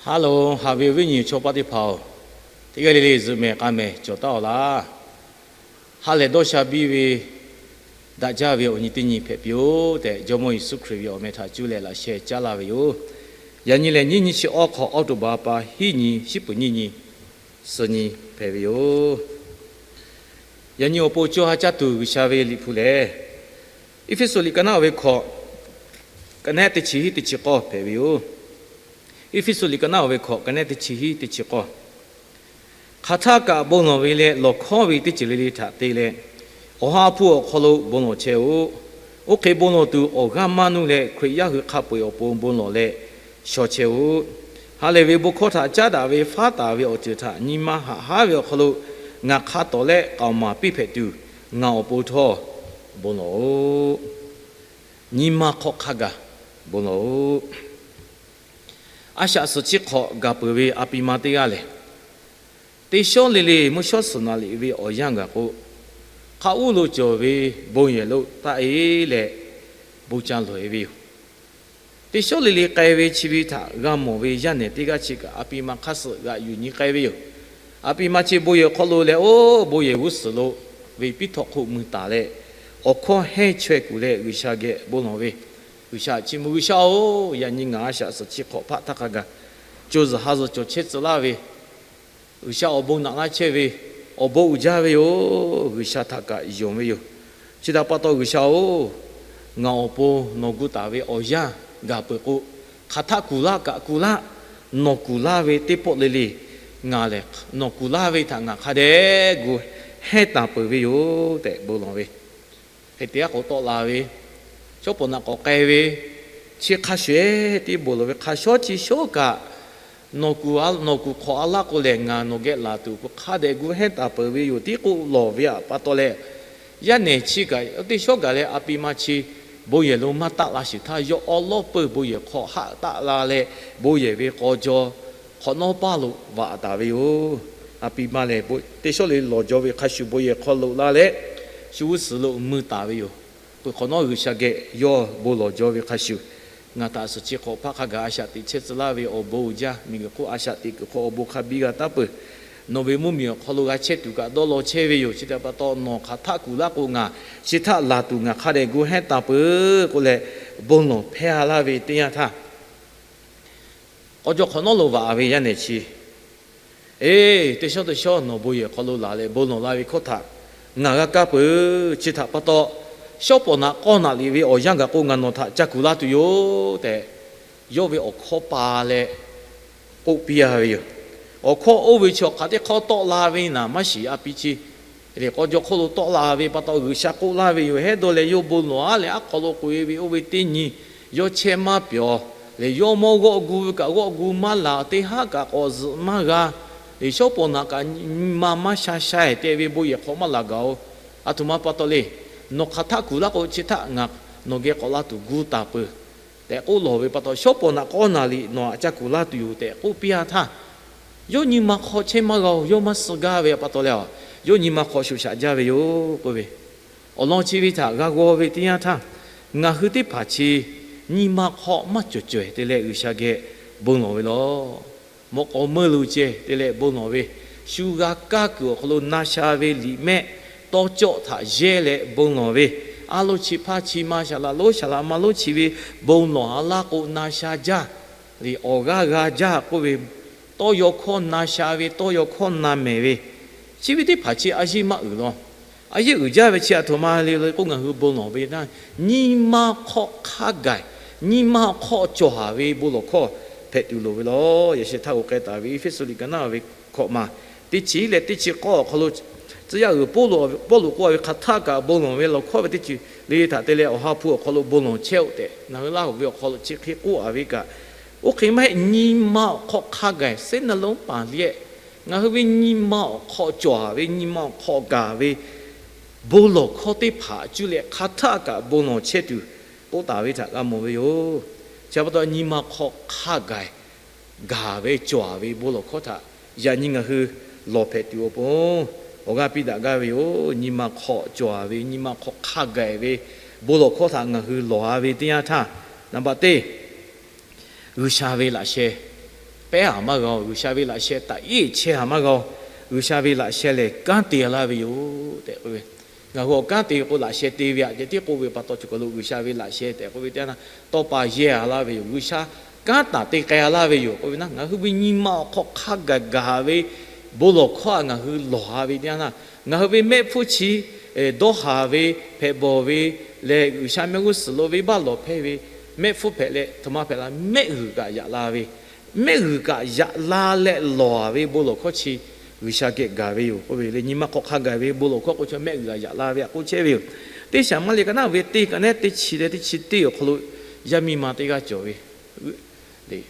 Hello, haꞈ ve awˬ viˉ nyi chaw paˆ teˇ hpaˍ-oˬ, teˇ g'aˇ le le zuhꞈ mehˍ k'a mehˍ cawˬ taˉ-aw laˇ. Ha lehˬ dawˇ sha biˇ ve daꞈ jaˇ ve awˬ nyi teˇ nyi hpehꞈ piˇ-oˆ tehꞈ, Jawˇmawˇ Yeˍsuˆ Hkriꞈ ve awˬ meh htaꞈ cuˇ leh laꞈ sheh caˉ laˇ ve yoˬ. Yaꞈ nyi lehˬ, nyiˇ nyi chi awˇ hk'awꞈ, October pa hiˉ nyi, shiˉ peuˍ nyiˇ nyi, suh nyi hpehꞈ ve yoˬ. Yaꞈ nyi awˬ pon co ha caˇ tuˬ G'uiˬsha ve liꞈ hpu lehˬ, Eˇfeˇsuꞈ liꞈ ka naˉ-oˬ ve hkawꞈ, ka nehˉ teˇ chi hiˉ teˇ chi k'awˇ hpehꞈ ve yoˬ. Eˇfeˇsuꞈ liꞈ ka naˉ-oˬ ve hkawꞈ, ka nehˉ teˇ chi hiˉ teˇ chi k'awˇ. Hk'aˬ htaˆ kaꞈ bon lawˬ ve leh lawˬ hkawˉ ve teˇ ceuˬ le le htaꞈ te leh, Awˬ ha hpu awˬ hk'aw lo bon lawˬ chehˇ-oˆ. Oˇ hk'e bon lawˬ tuˬ, awˬ g'aˇ maˇ nuˇ leh Hkriꞈ yaˇ hui hk'a peu-eˬ awˬ pon bon lawˬ leh shaw chehˇ-oˆ. Ha lehˬ ve bon hkawˇ htaꞈ caˉ daꞈ ve faˉ taˍ ve awˬ ceuˬ htaꞈ nyi ma haꞈ haˉ ve awˬ hk'aw lo ngaˬ hk'a tawˍ leh k'aoˍ maˍ piˇ hpehꞈ tuˬ, ngaˬ awˬ pon htawˇ bon lawˬ-oˆ. Nyi ma hk'aw hk'a gaˬ bon lawˬ-oˆ. A shaꞈ suhˍ chi hk'awꞈ gaˬ peuˬ ve a pi ma teˇ g'aˇ lehˬ, teˇ shawˉ le le mvuhˇ shawˉ suhˍ naˍ liꞈ ve awˬ yanˇ gaˬ k'o, hk'a uˉ lo cawˬ ve bon yehˬ lo taˆ-e leh bon ca lawˬ-e ve yoˬ. Teˇ shawˉ le le k'ai ve chi ve htaꞈ g'a mawˬ ve yaˇ nehˬ teˇ g'aˇ chi kaꞈ a pi ma hk'aˇ suh g'aꞈ yuˬ nyi k'ai ve yoˬ. A pi ma chi bon yehˬ hk'aw lo leh oˇ bon yehˬ g'uˇ suhˍ lo ve piˉ htawꞈ hk'oˆ mui taˍ leh, awˬ hkawˇ hehnˇ chaweh kuˬ leh G'uiˬsha geh bon lawˬ ve, G'uiˬsha chi mvuh G'uiˬsha-oˬ, yaꞈ nyi ngaˬ a shaꞈ suhˍ chi hk'awꞈ hpaˆ htaˇ hk'a gaˬ co zuhˬ ha zuhˬ cawˬ chehˇ tcuh laˇ ve, G'uiˬsha awˬ bon naꞈ laˇ chehˇ ve, awˬ bon uiˍ jaˇ ve yoˬ. G'uiˬsha htaꞈ kaꞈ yonˍ ve yoˬ. Chi htaꞈ pa taw G'uiˬsha-oˬ, ngaˬ awˬ pon nawˬ gu taˍ ve awˬ yanˇ gaˬ peuˬ k'o, hk'aˬ htaˆ kuˬ laˇ kaꞈ kuˬ laˇ, nawˬ kuˬ laˇ ve teˇ pawˆ le le ngaˬ lehˬ, nawˬ kuˬ laˇ ve htaꞈ ngaˬ hk'a dehꞈ gu hehnˇ taˍ peuˬ ve yoˬ tehꞈ bon lawˬ ve. Hk'e te aˉ k'o tawˆ la ve, shawˉ pawˍ naꞈ k'awꞈ k'ai ve, chi hk'a shuˍ-eˬ tiˉ bon lawˬ ve hk'a shawˉ chi shawˉ kaꞈ, nawˬ kuˬ hk'awꞈ a laˇ k'o lehˬ, ngaˬ nawˬ geh laˬ tuˬ k'o hk'a dehꞈ gu hehnˇ taˍ peuˬ ve yoˬ tiˉ k'oˆ lawˬ ve pa taw leh, yaˇ nehˬ chi kaꞈ teˇ shawˉ gaˬ leh a pi ma chi bon yehˬ lo maˇ taˆ la sheˍ htaˇ, yawˇ awˉ lawˉ peuˇ bon yehˬ hk'aw haˆ taˆ la leh, bon yehˬ ve k'aw jaw hk'awꞈ nawˉ paˇ lo vaꞈ taˍ ve yoˬ. A pi ma lehˬ, teˇ shawˉ le lawˬ jaw ve hk'a shuˍ bon yehˬ hk'aw loꞈ la leh, shu g'uˇ suhˍ lo mui taˍ ve yoˬ. Peuˬ hk'awꞈ nawˉ G'uiˬsha geh yawˇ bon lawˬ jaw ve hk'a shuˍ, ngaˬ htaꞈ suhˍ chi hk'awꞈ hpaˆ hk'a gaˬ a shaꞈ teꞈ chehˇ tcuh laˇ ve awˬ bon uiˍ jaˇ, miˬguiˬ hk'oˆ a shaꞈ teꞈ kuiˬ hk'aw awˬ bon hk'a biˇ g'a taˉ peuˬ. Nawˬ ve mvuhˇmiˬ awˬ hk'aw lo g'a chehˇ tuˬ kaꞈ dawˇ law chehˇ ve yoˬ. Chi htaꞈ pa taw, nawˬ hk'aˬ htaˆ kuˬ laˇ k'o, ngaˬ chi htaˆ laˬ tuˬ ngaˬ hk'a dehꞈ gu hehnˇ taˍ peuˬ k'oˆ leh, bon lawˬ hpehˇ a laˇ ve teˇ yanˇ htaˇ, k'aw jaw hk'awꞈ nawˉ lo vaꞈ ve yaˇ nehˬ chi, eˬ, teˇ shawˉ teˇ shawˉ nawˬ bon yehˬ hk'aw lo laˬ leh bon lawˬ la ve hkawˇ htaꞈ ngaˬ g'a kaˇ peuˬ. Chi htaꞈ pa taw, shawˉ pawˍ naꞈ k'awˇ naꞈ liꞈ ve awˬ yanˇ gaˬ k'o, ngaˬ nawˬ htaꞈ ca kuˬ laˇ tuˬ yoˬ tehꞈ, yawˇ ve awˬ hkawˇ pa leh k'oˆ piˇ a ve yoˬ. Awˬ hkawˇ oˇ ve chi awˬ hk'aˬ teˇ hk'awˇ tawˆ la ve naˍ maˇ shiˍ. A pi chi lehˬ, k'aw jaw hk'oˆ lo tawˆ la ve pa taw, G'uiˬsha k'oˆ laˇ ve yoˬ. Hehˉ dawˇ leh yawˇ bon lawˬ a leh, aˉ hk'aw lo k'oꞈ e ve oˇ ve teˇ nyi yawˇ chehˇ maˇ pyawˬ lehˬ, yawˇ mawˇ g'awˆ gu ve kaꞈ g'awˆ gu maˇ laˬ, teˇ haˉ kaꞈ k'awꞈ zuhꞈ maˇ g'a. Lehˬ, shawˉ pawˍ naꞈ kaꞈ nyi ma maˇ sha sha-e te ve bon yehˬ hk'aw maˇ laˬ gaˬ-oˬ. A htoꞈ ma pa taw le. Nawˬ hk'aˬ htaˆ kuˬ laˇ k'o, chi htaˆ ngaˬ nawˬ geh k'awꞈ la tuˬ gu taˍ peuˬ tehꞈ k'oˆ lawˬ ve pa taw, shawˉ pawˍ naꞈ k'awˇ naꞈ liꞈ nawˬ htaꞈ ca kuˬ laˇ tuˬ yoˬ tehꞈ k'oˆ piˇ a htaˇ, yawˇ nyi ma hk'aw chehˇ maˇ g'a-oˬ. Yawˇ maˇ suh gaˇ ve pa taw leh, yawˇ nyi ma hk'aw shoꞈ shaꞈ jaˇ ve yoˬ k'oˆ ve. Awˬ lawn chi ve htaꞈ g'a g'aw ve teˇ yanˇ htaˇ, ngaˬ hui teˇ hpaˍ chi nyi ma hk'aw maˇ cawˬ cawehˬ te leh G'uiˬsha geh bon lawˬ ve law. Mawꞈ k'aw meuˇ lo ceh te leh bon lawˬ ve, shu g'a kaˇ kuiˬ awˬ hk'aw lo na sha ve liꞈ mehˆ tawˇ cawˆ htaꞈ yehˇ leh bon lawˬ ve, a lo chi hpaˇ chi ma shaˍ laꞈ lonˉ shaˍ laꞈ ma lonˉ chi ve bon lawˬ a laˇ k'o na sha jaˇ. Liꞈ awˬ g'aˇ g'a jaˇ k'oˆ ve, tawˇ yaw hkawˇ na sha ve, tawˇ yaw hkawˇ na mehˍ ve, chi ve teˇ hpaˍ chi a yeˇ maˇ uiˍ law. A yeˇ uiˍ jaˇ ve chi a htoꞈ ma le le k'o, ngaˬ hui bon lawˬ ve naˇ, nyi ma hk'aw hk'a gaˬ, nyi ma hk'aw cawˬ haˍ ve bon lawˬ hkawˇ hpehꞈ tuˬ loˍ ve law. Yaꞈ sheh htaˇ k'o k'ai taˍ ve Eˇfeˇsuꞈ liꞈ ka naˉ ve hkawꞈ ma teˇ chi leh teˇ chi k'awˇ awˬ hk'aw lo, tcuh yaˇ uiˍ Pawˇluꞈ k'oˆ a ve, hk'aˬ htaˆ kaꞈ bon lawˬ ve lawˬ hkawˇ ve teˇ ceuˬ le le htaꞈ te leh Awˬ ha hpu awˬ hk'aw lo bon lawˬ chehˇ-oˆ tehꞈ ngaˬ hui laˇ ve awˬ hk'aw lo chi hk'e k'oˆ a ve kaꞈ, oˇ hk'e maˇ heˆ. Nyi ma awˬ hk'aw hk'a gaˬ, စိတ်နှလုံး paˍ liˇ-ehˍ, ngaˬ hui ve nyi ma awˬ hk'aw cawˬ haˍ ve, nyi ma awˬ hk'aw gaˬ ve bon lawˬ hkawˇ teˇ hpaˍ cuˇ leh hk'aˬ htaˆ kaꞈ bon lawˬ chehˇ tuˬ k'oˆ taˍ ve htaꞈ g'a mawˬ ve yoˬ. Chi pa taw, nyi ma hk'aw hk'a gaˬ, gaˬ ve cawˬ haˍ ve bon lawˬ hkawˇ htaꞈ yaꞈ nyi ngaˬ hui lawˬ hpehꞈ tuˬ awˬ pon awˬ g'aˇ piˇ daꞈ gaˇ ve yoˬ. Nyi ma hk'aw cawˬ haˍ ve, nyi ma hk'aw hk'a gaˬ ve bon lawˬ hkawˇ htaꞈ ngaˬ hui lawˬ a ve teˇ yanˇ htaˇ, naˍ baꞈ teˇ G'uiˬsha ve laꞈ sheh pehˉ haˍ maˇ g'a-oˬ. G'uiˬsha ve laꞈ sheh taꞈ iˉ chehˇ haˍ maˇ g'a-oˬ. G'uiˬsha ve laꞈ sheh lehˬ kanˉ te laˇ ve yoˬ tehꞈ k'oˆ ve. Ngaˬ hui awˬ kanˉ te ve k'o, laꞈ sheh te ve aꞈ ceh tiˉ k'oˆ ve pa taw, choˬ kaˬ lo G'uiˬsha ve laꞈ sheh tehꞈ k'oˆ ve teˇ yanˇ htaˇ, tawˇ pa yehˇ a laˇ ve yoˬ. G'uiˬsha kanˉ taˍ te k'ai a laˇ ve yoˬ k'oˆ ve naˉ, ngaˬ hui ve nyi ma awˬ hk'aw hk'a gaˬ gaˬ ve bon lawˬ hkawˇ aꞈ ngaˬ hui lawˬ a ve teˇ yanˇ htaˇ, ngaˬ hui ve mehˆ hpfuhˇ chi dawˇ haˍ ve, hpehꞈ bawˬ ve leh, G'uiˬsha mehˆ g'uˇ suhˍ lo venˇbaˆ lawˬ hpehˇ ve mehˆ hpfuhˇ hpehꞈ leh, aˬ htoꞈ ma hpehꞈ la, mehˆ g'uiˬ kaꞈ yaꞈ la ve, mehˆ g'uiˬ kaꞈ yaꞈ la leh lawˬ a ve bon lawˬ hkawˇ chi G'uiˬsha geh gaˬ ve yoˬ k'oˆ ve le. Nyi ma hk'aw hk'a gaˬ ve bon lawˬ hkawˇ k'o, chaw mehˆ g'uiˬ kaꞈ yaꞈ la ve aꞈ k'oˆ chehˇ ve yoˬ. Teˇ shaˍ maˇ le ka naˉ ve teˇ ka nehˉ teˇ chi leh teˇ chi teˇ awˬ hk'aw lo yaˇ miˇ ma teˇ g'aˇ cawˬ ve le.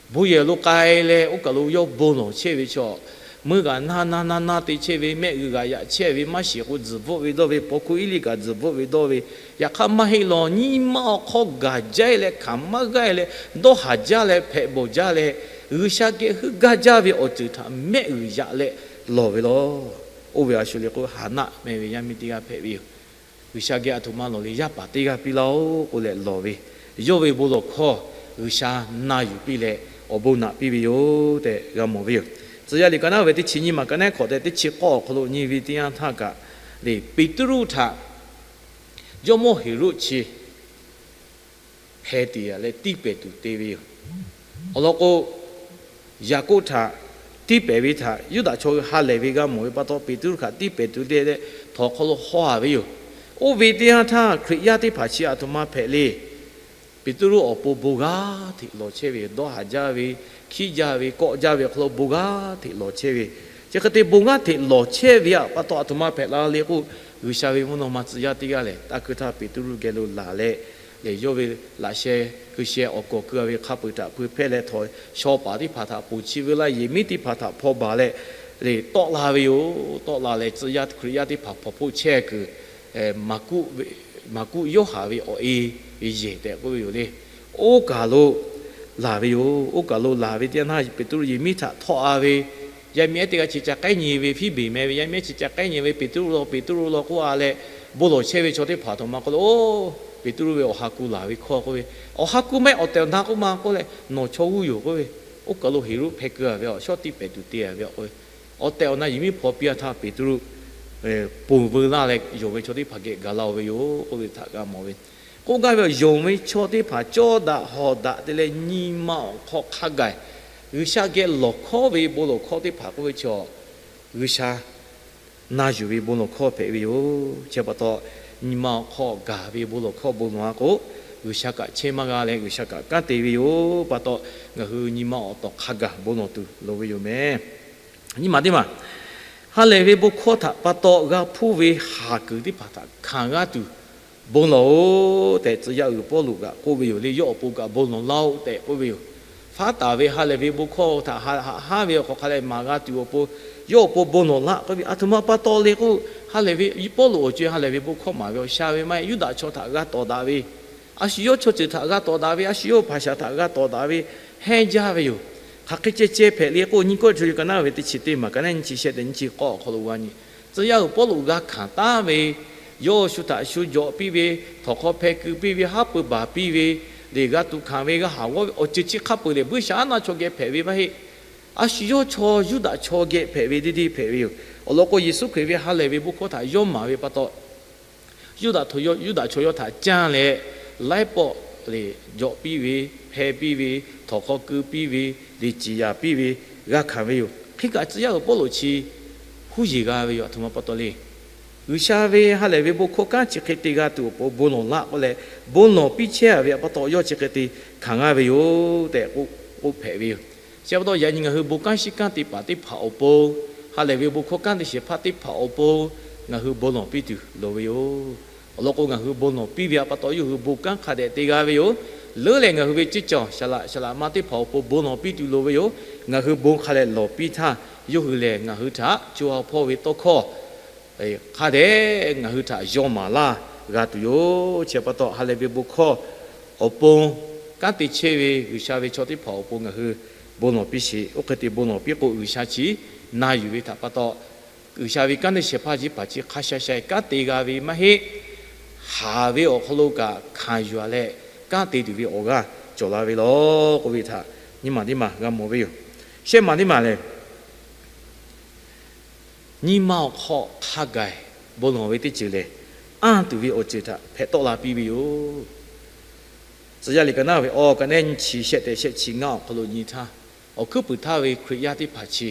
Bon yehˬ lo k'ai leh, oˇ kaˬ lo yawˇ bon lawˬ chehˇ ve chaw, meuˇ g'aꞈ naˇ naˇ naˇ naˇ te chehˇ ve, mehˆ g'uiˬ g'aꞈ yaꞈ chehˇ ve, maˇ shiˍ k'o tzuhˬ bvuhˆ ve dawˇ ve, paw hkuˇ iˉ liˇ kaꞈ tzuhˬ bvuhˆ ve dawˇ ve, yaꞈ hk'aˇ maˇ heˆ lawˬ. Nyi ma awˬ hk'aw gaˬ jaˇ leh, hkanˍ maˇ g'aˇ leh, dawˇ haˍ jaˇ leh, hpehꞈ bawˬ jaˇ leh, G'uiˬsha geh heuˆ gaˇ jaˇ ve awˬ ceuˬ htaꞈ mehˆ g'uiˬ yaꞈ leh lawˬ ve lawˬ. Oˇ ve a shu le k'o, Haˍnaˆ meh ve yaˇ miˇ teˇ g'aˇ hpehꞈ ve yoˬ. G'uiˬsha geh aˬ htoꞈ ma lawˬ le, yaˇ paˍ teˇ g'aˇ piˇ laˇ-oˆ k'oˆ leh lawˬ ve, yawˇ ve bon lawˬ hkawˇ G'uiˬsha na yuˬ piˇ leh awˬ bon naꞈ piˇ ve yoˬ tehꞈ g'a mawˬ ve yoˬ. Tcuh yaˇ liꞈ ka naˉ ve teˇ chi nyiˇ maˬ ka nehˉ hk'awꞈ tehꞈ teˇ chi k'awˇ awˬ hk'aw lo nyi ve teˇ yanˇ htaˇ kaꞈ le, Peˍtruˆ htaꞈ jawˇmawˇ Heˍroˆ chi hpeh tiꞈ a leh tiˇ pehˍ tuˬ te ve yoˬ. Awˬ lawn k'o, Yaˍkoˆ htaꞈ tiˇ pehˍ ve htaꞈ Yuˇdaꞈ chaw hui ha lehˬ ve g'a mawˬ ve pa taw, Peˍtruˆ htaꞈ tiˇ pehˍ tuˬ te leh htawnˍ hk'aw lo haw a ve yoˬ. Oˇ ve teˇ yanˇ htaˇ Hkriꞈ yaˇ teˇ hpaˍ chi aˬ htoꞈ ma hpehꞈ le. Peˍtruˆ awˬ pon bon g'aˇ hteꞈ lawˬ chehˇ ve, dawˇ haˍ jaˇ ve, hkiˆ jaˇ ve, kawˆ jaˇ ve awˬ hk'aw lo bon g'aˇ hteꞈ lawˬ chehˇ ve, chi hk'e te bon g'aˇ hteꞈ lawˬ chehˇ ve aꞈ pa taw aˬ htoꞈ ma hpehꞈ la le k'o, G'uiˬsha ve mvuhˇ naw ma tcuh yaˇ teˇ g'aˇ lehˬ, taˇ hkui htaˇ Peˍtruˆ geh lo laˬ leh, lehˬ yawˇ ve laꞈ sheh hkui sheh awˬ kawˬ keu ve hk'a peu-eˬ htaꞈ hpui hpehˇ leh, htawnˍ shaw paˍ teˇ hpaˍ htaꞈ ponˬ chi ve laˇ, yehˬ miˉ teˇ hpaˍ htaꞈ hpaw baˬ leh, le tawˆ la ve yoˬ. Tawˆ la leh tcuh yaˇ Hkriꞈ yaˇ teˇ hpaˍ hpawnˬ hpoˆ chehˇ kuiˬ, Maˍkuˆ Yoˇhanˬ ve awˬ e yehˬ tehꞈ k'oˆ ve yoˬ le. Oˇ kaˬ lo laˬ ve yoˬ. Oˇ kaˬ lo laˬ ve teˇ yanˇ htaˇ Peˍtruˆ yehˬ miˉ htaꞈ htawˆ a ve, yaˇ miˇ ehˉ teˇ g'aˇ chi ca k'ehˉ nyi ve, Hpiˇbeˍ meh ve yaˇ miˇ ehˉ chi ca k'ehˉ nyi ve, Peˍtruˆ law, Peˍtruˆ law k'oˆ a leh, bon lawˬ chehˇ ve chaw teˇ hpaˍ htaꞈ ma k'oˆ le, Oˇ, Peˍtruˆ ve awˬ ha ku laˬ ve hkawˇ k'oˆ ve, Awˬ ha ku maˇ heˆ, awˬ tehˬ awˬ na k'oˆ ma k'oˆ leh, nawˬ chaw g'uˇ yoˬ k'oˆ ve, oˇ kaˬ lo Heˍroˆ hpeh keu a ve awˬ shawˉ tiˇ pehˍ tuˬ te a ve awˬ k'oˆ ve, awˬ tehˬ awˬ na yehˬ miˉ hpaw piˇ a htaˇ Peˍtruˆ ponˬ veu laˇ leh yonˍ ve chaw teˇ hpaˍ geh gaˬ la-o ve yoˬ k'oˆ ve htaꞈ g'a mawˬ ve. K'oˆ gaˇ ve awˬ yonˍ ve chaw teˇ hpaˍ cawˇ daꞈ hawˍ daꞈ te leh nyi ma awˬ hk'aw hk'a gaˬ G'uiˬsha geh lawˬ hkawˇ ve bon lawˬ hkawˇ teˇ hpaˍ k'oˆ ve chaw, G'uiˬsha na yuˬ ve bon lawˬ hkawˇ hpehꞈ ve yoˬ. Chi pa taw, nyi ma awˬ hk'aw gaˬ ve bon lawˬ hkawˇ bon lawˬ a k'o, G'uiˬsha kaꞈ chehˇ maˇ g'a leh G'uiˬsha kaꞈ kanˉ te ve yoˬ. Pa taw, ngaˬ hui nyi ma awˬ tawˍ hk'a gaˬ bon lawˬ tuˬ loˍ ve yoˬ meh. Nyi ma teˇ maˬ, ha lehˬ ve bon hkawˇ htaꞈ pa taw g'a hpuˇ ve haˍ kuiˬ teˇ hpaˍ htaꞈ hkanˍ g'aˇ tuˬ bon lawˬ-oꞈ tehꞈ tcuh yaˇ uiˍ Pawˇluꞈ kaꞈ k'oˆ ve yoˬ le. Yawˇ awˬ pon kaꞈ bon lawˬ laˇ-oˆ tehꞈ k'oˆ ve yoˬ. Faˉ taˍ ve ha lehˬ ve bon hkawˇ htaꞈ haꞈ haꞈ haˉ ve awˬ hk'aw hk'a leh maˍ g'a tuˬ awˬ pon, yawˇ awˬ pon bon lawˬ laˇ k'oˆ ve, aˬ htoꞈ ma pa taw le k'o, ha lehˬ ve Pawˇluꞈ awˬ co-e ha lehˬ ve bon hkawˇ maˍ ve awˬ sha ve maˇ heˆ. Yuˇdaꞈ chaw htaꞈ g'a tawˍ daꞈ ve, a shu yawˇ chaw ceuˬ htaꞈ g'a tawˍ daꞈ ve, a shu yawˇ hpaˍ shaˍ htaꞈ g'a tawˍ daꞈ ve, hehnˇ jaˇ ve yoˬ. Hk'aˬ hk'e ceh ceh hpehꞈ le k'o, Nyiˇ Kawˇrenˍhtuˆ ka naˉ ve teˇ chi teˇ maˬ ka naˉ nyiˇ chi shehˆ tehꞈ nyiˇ chi k'awˇ awˬ hk'aw lo g'a nyi. Tcuh yaˇ uiˍ Pawˇluꞈ g'a hkanˍ taˉ ve, yawˇ shu htaꞈ shu jawꞈ piˇ ve, htawnˍ hk'aw hpeh keu piˇ ve, haˉ pui baˬ piˇ ve, leˬ g'a tuꞈ hkanˍ ve, g'a haˍ g'awˇ ve awˬ ceuˬ chi hk'a peu-eˬ lehˬ, buiˇshaˆaˉnaˆ chaw geh hpehꞈ ve maˇ heˆ. A shu yawˇ chaw Yuˇdaꞈ chaw geh hpehꞈ ve deˇ deˇ hpehꞈ ve yoˬ. Awˬ lawn k'o, Yeˍsuˆ Hkriꞈ ve ha lehˬ ve bon hkawˇ htaꞈ yawˇ maˍ ve pa taw, Yuˇdaꞈ chaw yawˇ htaꞈ canˇ leh, laiˉ pawˆ leˬ jawꞈ piˇ ve, hpeh piˇ ve, htawnˍ hk'aw keu piˇ ve, leˬ ciˍ yaˍ piˇ ve, g'a hkanˍ ve yoˬ. Hk'e kaꞈ tcuh yaˇ uiˍ Pawˇluꞈ chi huˉ yeˬ g'a ve yoˬ. Aˬ htoꞈ ma pa taw le. G'uiˬsha ve ha lehˬ ve bon hkawˇ kanˉ chi hk'e te g'a tuˬ awˬ pon bon lawˬ laˇ k'oˆ leh, bon lawˬ piˇ chehˇ a ve pa taw yawˇ chi hk'e te hkanˍ g'aˇ ve yoˬ tehꞈ k'oˆ hpehꞈ ve yoˬ. Chi pa taw yaꞈ nyi ngaˬ hui bon kanˉ shiˉ kanˉ te paˍ teˇ hpaˍ awˬ pon, ha lehˬ ve bon hkawˇ kanˉ te shehˍ hpaˇ teˇ hpaˍ awˬ pon ngaˬ hui bon lawˬ piˇ tuˬ loˍ ve yoˬ. Awˬ lawn k'o, ngaˬ hui bon lawˬ piˇ ve pa taw yawˇ hui bon kanˉ hk'a dehꞈ te g'a ve yoˬ. Leuˉ leh ngaˬ hui ve ceˇ cawˬ saˍ laꞈ saˍ laꞈ ma teˇ hpaˍ awˬ pon bon lawˬ piˇ tuˬ loˍ ve yoˬ. Ngaˬ hui bon hk'a dehꞈ lawˬ piˇ htaˇ, yawˇ hui lehˬ ngaˬ hui htaꞈ co ha hpawˇ ve tawˇ hkawˇ hk'a dehꞈ ngaˬ hui htaꞈ yaw maˍ laˇ g'a tuˬ yoˬ. Chi pa taw ha lehˬ ve bon hkawˇ awˬ pon kanˉ te chehˇ ve G'uiˬsha ve chaw teˇ hpaˍ awˬ pon ngaˬ hui bon lawˬ piˇ sheˍ. Oˇ hk'e te bon lawˬ piˇ k'o, G'uiˬsha chi na yuˬ ve htaꞈ pa taw, G'uiˬsha ve kanˉ te shehˍ hpaˇ chi hpaˍ chi hk'a sha sha kanˉ te g'a ve maˇ heˆ. Haˍ ve awˬ hk'aw lo kaꞈ hkanˍ yuˬ a leh, kanˉ te tuˬ ve awˬ g'aˇ cawˬ la ve law k'oˆ ve htaꞈ Nyi maˬ teˇ maˬ g'a mawˬ ve yoˬ. Shehˆ maˬ teˇ maˬ lehˬ, nyi ma awˬ hk'aw hk'a gaˬ bon lawˬ ve teˇ ceuˬ lehˬ, anˇ tuˬ ve awˬ ceuˬ htaꞈ hpehꞈ tawˆ la piˇ ve yoˬ. Tcuh yaˇ liꞈ ka naˉ ve awˬ ka nehˉ nyiˇ chi shehˆ tehꞈ shehˆ chi ngaˇ awˬ hk'aw lo nyi htaˇ, awˬ hkuiˉ puiˍ htaˇ ve Hkriꞈ yaˇ teˇ hpaˍ chi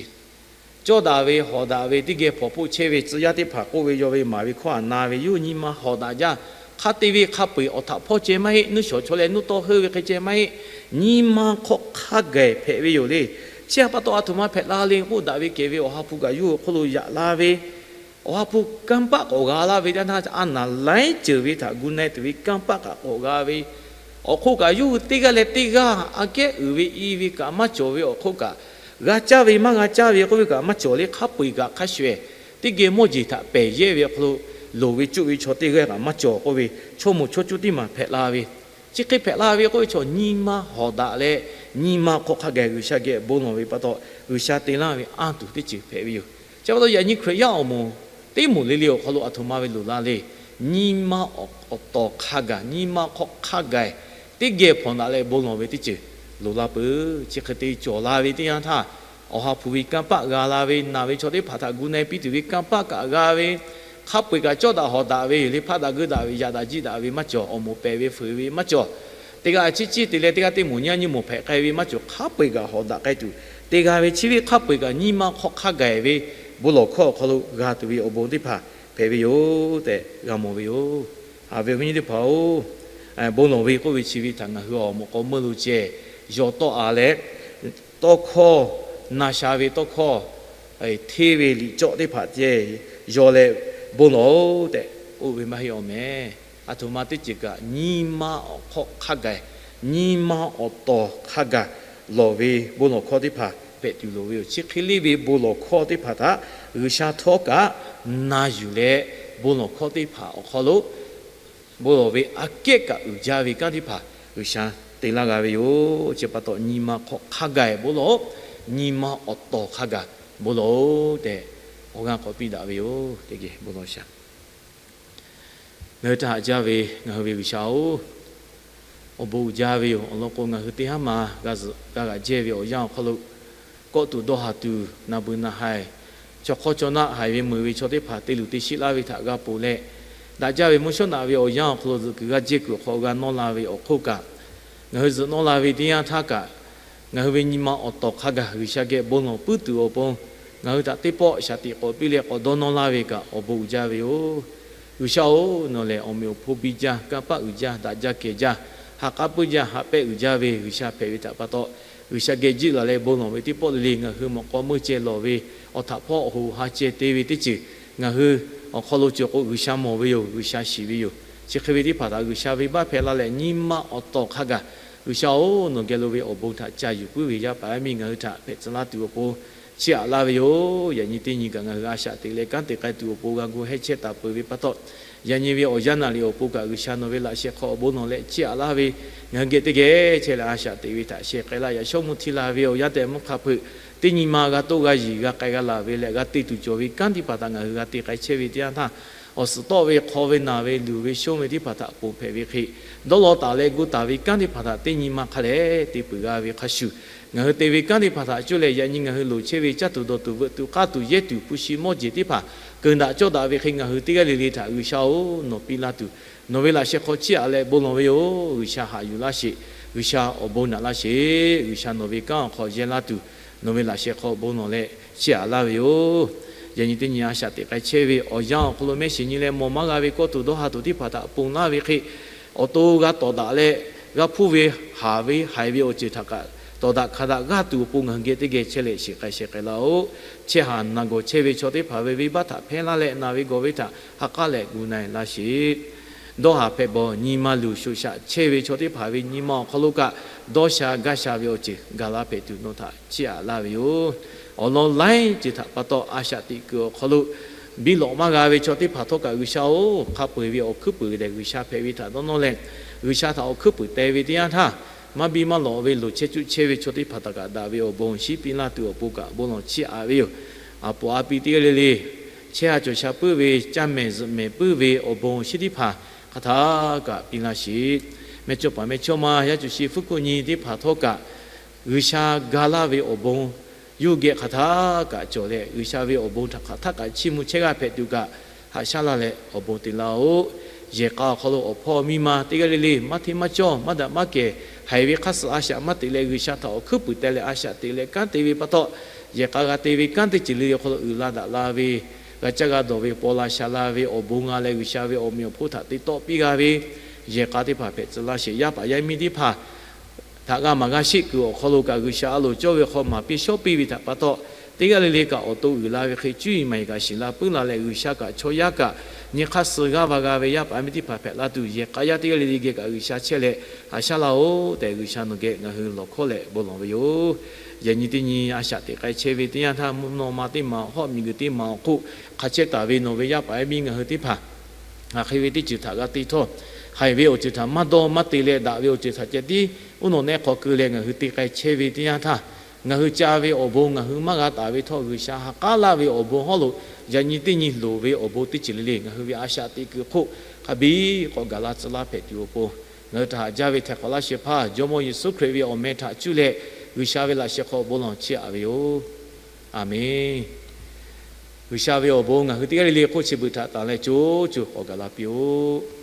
cawˇ daꞈ ve hawˍ daꞈ ve teˇ geh hpawnˬ hpoˆ chehˇ ve tcuh yaˇ teˇ hpaˍ k'oˆ ve yaw ve maˍ ve hkawˇ aꞈ na ve yoˬ. Nyi ma hawˍ daꞈ jaˇ. Hk'a te ve hk'a peu-eˬ awˬ htaꞈ hpawˇ ceh maˇ heˆ. Nuˇ shawˍ chaw leh nuˇ tawˇ heuˆ ve hk'e ceh maˇ heˆ. Nyi ma hk'aw hk'a gaˬ hpehꞈ ve yoˬ le. Chi htaꞈ pa taw, aˬ htoꞈ ma hpehꞈ la le k'oˆ, daꞈ ve kehˬ ve Awˬ ha hpu kaꞈ yawˇ hui awˬ hk'oˆ lo yaꞈ la ve, Awˬ ha hpu kanˇ paˆ k'awꞈ g'a laˇ ve teˇ yanˇ htaˇ, a naˍ laiˉ ceuˬ ve htaꞈ gu na-e tuˬ ve kanˇ paˆ kaꞈ k'awꞈ g'a ve, awˬ hk'oˆ kaꞈ yawˇ hui teˇ g'aˇ leh teˇ g'aˇ aꞈ kehˉ uiˍ ve i ve kaꞈ maˇ cawˬ ve awˬ hk'oˆ kaꞈ, g'a caˇ ve maˇ g'a caˇ ve k'oˆ ve kaꞈ maˇ cawˬ le. Hk'a peu-eˬ kaꞈ hk'a shuˍ-eˬ teˇ geh mawˇ jeˬ htaꞈ pehˬ yehˇ ve awˬ hk'aw lo loˍ ve cuˆ ve chaw teˇ g'aˇ kaꞈ maˇ cawˬ k'oˆ ve, chaw moˍ chaw cuˇ teˇ maˬ hpehꞈ la ve. Chi hk'e hpehꞈ la ve k'oˆ ve chaw, nyi ma hawˍ daꞈ leh nyi ma hk'aw hk'a gaˬ G'uiˬsha geh bon lawˬ ve pa taw, G'uiˬsha te laˇ ve anˇ tuˬ teˇ ceuˬ hpehꞈ ve yoˬ. Chi pa taw, yaꞈ nyi Hkriꞈ yaˇ awˬ moˍ teˇ moˍ le le awˬ hk'aw lo aˬ htoꞈ ma ve loˍ la le. Nyi ma awˬ tawˍ hk'a gaˬ, nyi ma hk'aw hk'a gaˬ teˇ geh hpawnˬ daꞈ leh bon lawˬ ve teˇ ceuˬ loˍ la peuˬ. Chi hk'e te cawˬ la ve teˇ yanˇ htaˇ, Awˬ ha hpu ve kanˇ paˆ g'a la ve, naˬ ve chaw teˇ hpaˍ htaꞈ gu na-e piˇ tuˬ ve kanˇ paˆ kaꞈ g'a ve, hk'a peu-eˬ kaꞈ cawˇ daꞈ hawˍ daꞈ ve yoˬ le. Hpaˆ daꞈ geuˆ daꞈ ve, yaꞈ daꞈ jiˆ daꞈ ve maˇ cawˬ. Awˬ moˍ pehˬ ve fuiˍ ve maˇ cawˬ. Teˇ g'aˇ ciˉ ciˉ te leh teˇ g'aˇ teˇ moˍ nyi nyi moˍ hpehꞈ k'ai ve maˇ cawˬ. Hk'a peu-eˬ kaꞈ hawˍ daꞈ k'ai tuˬ te g'a ve, chi ve hk'a peu-eˬ kaꞈ nyi ma hk'aw hk'a gaˬ ve bon lawˬ hkawˇ awˬ hk'aw lo g'a tuˬ ve awˬ bon teˇ hpaˍ hpehꞈ ve yoˬ tehꞈ g'a mawˬ ve yoˬ. Haꞈ ve awˬ viˉ nyi teˇ hpaˍ-oˬ, bon lawˬ ve k'oˆ ve chi ve htaꞈ ngaˬ hui awˬ mawꞈ k'aw meuˇ lo ceh, yawˬ tawˆ-a leh, tawˇ hkawˇ, na sha ve tawˇ hkawˇ, hteˇ ve liꞈ cawˆ teˇ hpaˍ ceh yawˬ leh bon lawˬ-oˬ tehꞈ k'oˆ ve maˇ heˆ awˬ meh. Aˬ htoꞈ ma teˇ ceuˬ kaꞈ nyi ma awˬ hk'aw hk'a gaˬ, nyi ma awˬ tawˍ hk'a gaˬ lawˬ ve bon lawˬ hkawˇ teˇ hpaˍ hpehꞈ tuˬ loˍ ve yoˬ. Chi hk'e le ve bon lawˬ hkawˇ teˇ hpaˍ htaꞈ G'uiˬsha htawˇ kaꞈ na yuˬ leh, bon lawˬ hkawˇ teˇ hpaˍ awˬ hk'aw lo bon lawˬ ve aꞈ kehˉ kaꞈ uiˍ jaˇ ve kanˉ teˇ hpaˍ G'uiˬsha te laˇ g'a ve yoˬ. Chi pa taw, nyi ma hk'aw hk'a gaˬ bon lawˬ-oˬ, nyi ma awˬ tawˍ hk'a gaˬ bon lawˬ-oˬ tehꞈ, awˬ g'aˇ k'awꞈ piˇ daꞈ ve yoˬ. Teˇ geh bon lawˬ shaˍ. Ngaˬ hui htaꞈ haꞈ jaˇ ve ngaˬ hui ve G'uiˬsha-oˬ, awˬ bon uiˍ jaˇ ve yoˬ. Awˬ lawn k'o, ngaˬ hui teˇ haˉ ma g'a zuhꞈ g'a g'aꞈ jehˇ ve awˬ yanˇ awˬ hk'aw lo, kawˆ tuˬ dawˇ haˍ tuˬ, naˬ beuˬ naˬ haiˬ, chaw hk'awˇ chaw naˆ haiˬ ve meuꞈ ve chaw teˇ hpaˍ te luˬ te sheˆ laˇ ve htaꞈ g'a ponˬ leh, daꞈ jaˇ ve mvuhˇ shawˉ naꞈ ve awˬ yanˇ awˬ hk'aw lo zuhꞈ kuiˬ g'aˇ jehˇ kuiˬ awˬ hk'aw g'a nawˇ la ve awˬ hk'oˆ kaꞈ, ngaˬ hui zuhꞈ nawˇ la ve teˇ yanˇ htaˇ kaꞈ, ngaˬ hui ve nyi ma awˬ tawˍ hk'a gaˬ G'uiˬsha geh bon lawˬ puiˉ tuˬ awˬ pon, ngaˬ hui htaꞈ teˇ pawˆ shaˍ tiꞈ k'awꞈ piˇ leh k'awꞈ dawˇ nawˇ laˇ ve kaꞈ awˬ bon uiˍ jaˇ ve yoˬ. G'uiˬsha-oˬ, nawˬ lehˬ awˬ meꞈ awˬ hponˇ biˇ jaˇ, kanˇ paˆ uiˍ jaˇ, daꞈ jaˇ kehˬ jaˇ, ha k'aˉ puiˉ jaˇ, haꞈ pehnˇ uiˍ jaˇ ve G'uiˬsha hpehꞈ ve htaꞈ pa taw, G'uiˬsha geh jiˆ laˬ leh bon lawˬ ve teˇ pawˆ le le ngaˬ hui mawꞈ k'aw meuˇ ceh lawˬ ve, awˬ htaꞈ hpawˇ awˬ hoꞈ ha ceh te ve teˇ ceuˬ ngaˬ hui awˬ hk'aw lo cawˬ k'o, G'uiˬsha mawˬ ve yoˬ, G'uiˬsha shiˍ ve yoˬ. Chi hk'e ve teˇ hpaˍ htaꞈ G'uiˬsha venˇbaˆ hpehꞈ la leh, nyi ma awˬ tawˍ hk'a gaˬ, G'uiˬsha-oˬ, nawˬ geh lo ve awˬ bon htaꞈ ca yuˬ puiˉ ve yaˇ paˍ yaˇ miˇ ngaˬ hui htaꞈ hpehꞈ tcuh laˇ tuˬ awˬ pon chiˇ aꞈ laˇ ve yoˬ. Yaꞈ nyi teˇ nyi kaꞈ ngaˬ hui a shaꞈ teꞈ leh kanˉ te k'ai tuˬ awˬ pon g'a gu hehˉ chehˇ taˍ peuˬ ve pa taw, yaꞈ nyi ve awˬ yanˇ naˬ liꞈ awˬ pon kaꞈ G'uiˬsha nawˬ ve laꞈ sheh hk'aw awˬ bon lawˬ leh chiˇ aꞈ laˇ ve, ngaˬ hui geh teˇ geh chehˇ leh a shaꞈ teꞈ ve htaꞈ sheh k'ai laˇ. Yaꞈ shawˉ mvuhˇ hti la ve awˬ yanˇ tehꞈ mvuhˇ hk'a hpeuꞈ, teˇ nyi ma g'a toˆ g'a yiˬ g'a k'ai g'a laˬ ve leh g'a te tuˬ cawˬ ve kanˉ teˇ hpaˍ htaꞈ ngaˬ hui g'a te k'ai chehˇ ve teˇ yanˇ htaˇ, awˬ suhˍ tawˆ ve, hk'aw ve, naˬ ve, luˬ ve, shonˇ ve teˇ hpaˍ htaꞈ ponˬ hpehꞈ ve hk'e, dawˇ law taˍ leh gu taˍ ve kanˉ teˇ hpaˍ htaꞈ teˇ nyi ma hk'a leh te peuˬ g'a ve hk'a shuˍ, ngaˬ hui te ve kanˉ teˇ hpaˍ htaꞈ cuˇ leh yaꞈ nyi ngaˬ hui loˍ chehˇ ve caˇ tuˬ dawˬ tuˬ veuꞈ tuˬ k'aˇ tuˬ yehˇ tuˬ hpu shi mawˇ jeˬ teˇ hpaˍ keunˍ daꞈ cawˇ daꞈ ve hk'e, ngaˬ hui teˇ g'aˇ le le htaꞈ G'uiˬsha-oˬ, nawˬ piˇ laˇ tuˬ, nawˬ ve laꞈ sheh hk'aw chiˇ aꞈ leh bon lawˬ ve yoˬ. G'uiˬsha haꞈ yuˬ laˇ sheˍ. G'uiˬsha awˬ bon naꞈ laˇ sheˍ. G'uiˬsha nawˬ ve kanˉ awˬ hk'aw yehˇ laˇ tuˬ, nawˬ ve laꞈ sheh hk'aw bon lawˬ leh chiˇ aꞈ laˇ ve yoˬ. Yaꞈ nyi teˇ nyi a shaꞈ teꞈ k'ai chehˇ ve awˬ yanˇ awˬ hk'aw lo mehˆ shiˍ nyi leh mawˬ maˇ g'a ve kawˇ tuˬ dawˇ ha tuˬ teˇ hpaˍ htaꞈ ponˬ laˇ ve hk'e, awˬ to g'a tawˍ daꞈ leh g'a hpuˇ ve, haˍ ve, haiˬ ve awˬ ceuˬ htaꞈ kaꞈ tawˍ daꞈ hkanˍ daꞈ g'aˇ tuˬ awˬ pon ngaˬ hui geh teˇ geh chehˇ leh shiˍ k'ai shehˍ k'ai laˇ-oˆ. Chehˇ haˍ naˬ gawˬ chehˇ ve chaw teˇ hpaˍ ve venˇbaˆ htaꞈ hpehˇ laˇ leh naˬ ve gawˬ ve htaꞈ ha k'aˉ leh gu na-e laˇ sheˍ. Dawˇ haˍ hpehꞈ bawˬ nyi ma luˬ shoꞈ shaꞈ chehˇ ve chaw teˇ hpaˍ ve nyi ma awˬ hk'aw lo kaꞈ dawˇ sha gaˇ sha ve awˬ ceuˬ gaˬ la hpehꞈ tuˬ nawˬ htaꞈ chiˇ aꞈ laˇ ve yoˬ. Awˬ lawn laiˉ ceuˬ htaꞈ pa taw a shaꞈ teꞈ kuiˬ awˬ hk'aw lo biˇ lawꞈ maˇ g'a ve chaw teˇ hpaˍ htawˇ kaꞈ G'uiˬsha-oˬ, hk'a peu-eˬ ve awˬ hkuiˉ puiˍ lehˬ G'uiˬsha hpehꞈ ve htaꞈ dawˇ nawˇ leh, G'uiˬsha htaꞈ awˬ hkuiˉ puiˍ te ve teˇ yanˇ htaˇ, maˇ biˇ maˇ lawꞈ ve loˍ chehˇ cuˆ chehˇ ve chaw teˇ hpaˍ htaꞈ kaꞈ daꞈ ve awˬ bon awˬ shinˉ piˇ laˇ tuˬ awˬ pon kaꞈ bon lawˬ chiˇ aꞈ ve yoˬ. A poˍ a pi teˇ g'aˇ le le chehˇ ha cawˬ sha puiˉ ve, caˇ mehˍ zuhꞈ mehˍ puiˉ ve awˬ bon awˬ shinˉ teˇ hpaˍ hk'a htaˇ kaꞈ piˇ laˇ sheˍ. Mehˇ chawˇ paˍ mehˇ chawˇ ma yaˇ cuˬ shi hpfuhˇ hkuˆ nyi teˇ hpaˍ htawˇ kaꞈ G'uiˬsha ga laˇ ve awˬ bon yawˇ geh hk'aˬ htaˇ kaꞈ cawˬ leh, G'uiˬsha ve awˬ bon htaꞈ hk'aˬ htaˇ kaꞈ chiˇ mvuh chehˇ g'aˇ hpehꞈ tuˬ kaꞈ, haꞈ shaˉ laˇ leh awˬ bon te laˇ-oˆ. Yehˬ k'a awˬ hk'aw lo awˬ hpawˇ miˇ ma teˇ g'aˇ le le maˇ hteˇ maˇ cawˇ, maˇ daꞈ maˇ kehˬ, haiˬ ve hk'aˇ suh a shaꞈ maˇ teꞈ leh, G'uiˬsha htaꞈ awˬ hkuiˉ puiˍ teh leh a shaꞈ teꞈ leh kanˉ te ve pa taw, yehˬ k'a g'a te ve kanˉ teˇ ceuˬ le le awˬ hk'aw lo uiˍ la daꞈ la ve, g'a caˇ g'a dawˬ ve, paw la sha la ve awˬ bon g'a leh, G'uiˬsha ve awˬ meꞈ awˬ hponˇ htaꞈ te tawˆ piˇ g'a ve yehˬ k'a teˇ hpaˍ hpehꞈ tcuh laˇ sheˍ. Yaˇ paˍ yaˇ miˇ teˇ hpaˍ htaꞈ g'a maˍ g'a sheˆ kuiˬ awˬ hk'aw lo kaꞈ, G'uiˬsha a loˍ cawˇ ve hk'aw maˍ piˇ shawˉ piˇ ve htaꞈ pa taw, teˇ g'aˇ le le kaꞈ awˬ to uiˍ la ve hk'e, cuˇ yiˍ maˍ yiˍ kaꞈ shiˍ la puiˉ la leh, G'uiˬsha kaꞈ chaw yaˇ kaꞈ nyi hk'aˇ suh g'aˇ va g'a ve yaˇ paˍ yaˇ miˇ teˇ hpaˍ hpehꞈ la tuˬ, yehˬ k'a yaˇ teˇ g'aˇ le le geh kaꞈ G'uiˬsha chehˇ leh haꞈ shaˉ laˇ-oˆ tehꞈ, G'uiˬsha nawˬ geh ngaˬ hui lawˬ hkawˇ leh bon lawˬ ve yoˬ. Yaꞈ nyi teˇ nyi a shaꞈ teꞈ k'ai chehˇ ve teˇ yanˇ htaˇ, mvuhˇ naw ma teˇ maˍ awˬ hawˉ, miˬguiˬ teˇ maˍ awˬ hk'oˆ hk'a chehˇ taˍ ve nawˬ ve yaˇ paˍ yaˇ miˇ ngaˬ hui teˇ hpaˍ, ngaˬ hk'e ve teˇ ceuˬ htaꞈ g'a te htawˇ, haiˬ ve awˬ ceuˬ htaꞈ maˇ dawˇ maˇ te leh, daꞈ ve awˬ ceuˬ htaꞈ ceh tiˉ uˉ nawꞈ nehˆ hk'aw keu leh ngaˬ hui te k'ai chehˇ ve teˇ yanˇ htaˇ, ngaˬ hui ca ve awˬ bon ngaˬ hui maˇ g'a taˍ ve htawˇ, G'uiˬsha ha k'aˉ laˇ ve awˬ bon hawˉ lo yaꞈ nyi teˇ nyi loˍ ve awˬ bon teˇ ceuˬ le le ngaˬ hui ve a shaꞈ teꞈ kuiˬ hk'oˆ hk'a biˇ k'awꞈ gaˬ la tcuh laˇ hpehꞈ tuˬ awˬ pon, ngaˬ hui htaꞈ haꞈ jaˇ ve htaiˍ hk'awꞈ laˇ shehˍ hpaˇ Jawˇmawˇ Yeˍsuˆ Hkriꞈ ve awˬ meh htaꞈ cuˇ leh G'uiˬsha ve laꞈ sheh hk'aw bon lawˬ chiˇ aꞈ ve yoˬ. Aˬmenˍ. G'uiˬsha ve awˬ bon ngaˬ hui teˇ g'aˇ le le hk'oˆ chi beuꞈ htaꞈ tanˬ leh co co k'awꞈ gaˬ la piˇ-oˆ.